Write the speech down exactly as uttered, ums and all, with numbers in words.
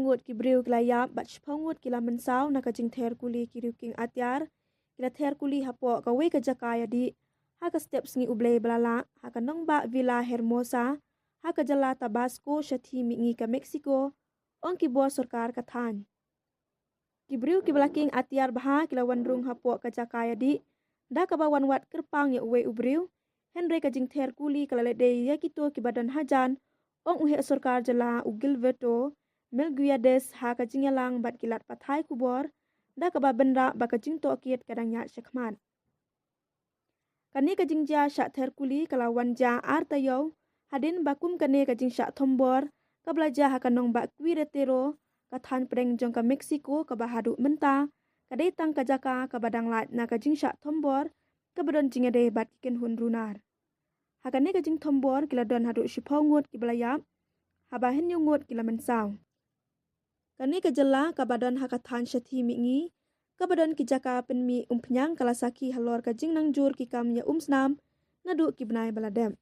ngut ki briew ki la ïap bad shiphew ngut ki la mynsaw na ka jingther kuli ki riewkieng atiar ki la ther kuli hapoh kawei ka jaka ïadih ha ka step sngi U Blei ba la lah ha ka nongbah Villa Hermosa ha ka jylla Tabasco shathie mihngi ka Mexico, ong ki bor sorkar ka thaiñ. Ki briew kiba la kieng atiar bha ki la wan rung hapoh ka jaka ïadih da kaba wan wad kyrpang ïa uwei u briew, hynrei ka jingther kuli ka la leh dei ïa kito kiba don hajan, ong u heh sorkar jylla u Gilberto Melguiades ha ka jingïalang bad ki lad pathai khubor, da kaba bynrap ba ka jingtohkit ka dang ïaid shakhmat. Kane ka jingjia shah ther kuli ka la wan jia ar taïew hadien ba kum kane ka jingshah thombor kaba la jia ha ka nongbah Querétaro, ka thaiñ pdeng jong ka Mexico, kaba haduh mynta ka dei tang ka jaka kaba dang lait na ka jingshah thombor kaba don jingïadei bad ki kynhun runar. Ha kane ka jingthombor ki la don haduh shiphew ngut kiba la ïap, haba hynñiew ngut ki la mynsaw. Kane ka jylla kaba don ha ka thaiñ shathie mihngi, kaba don ki jaka pynmih umphniang, ka la sakhi halor ka jingnangjur ki kam ïa umsnam naduh ki bnai ba la dep.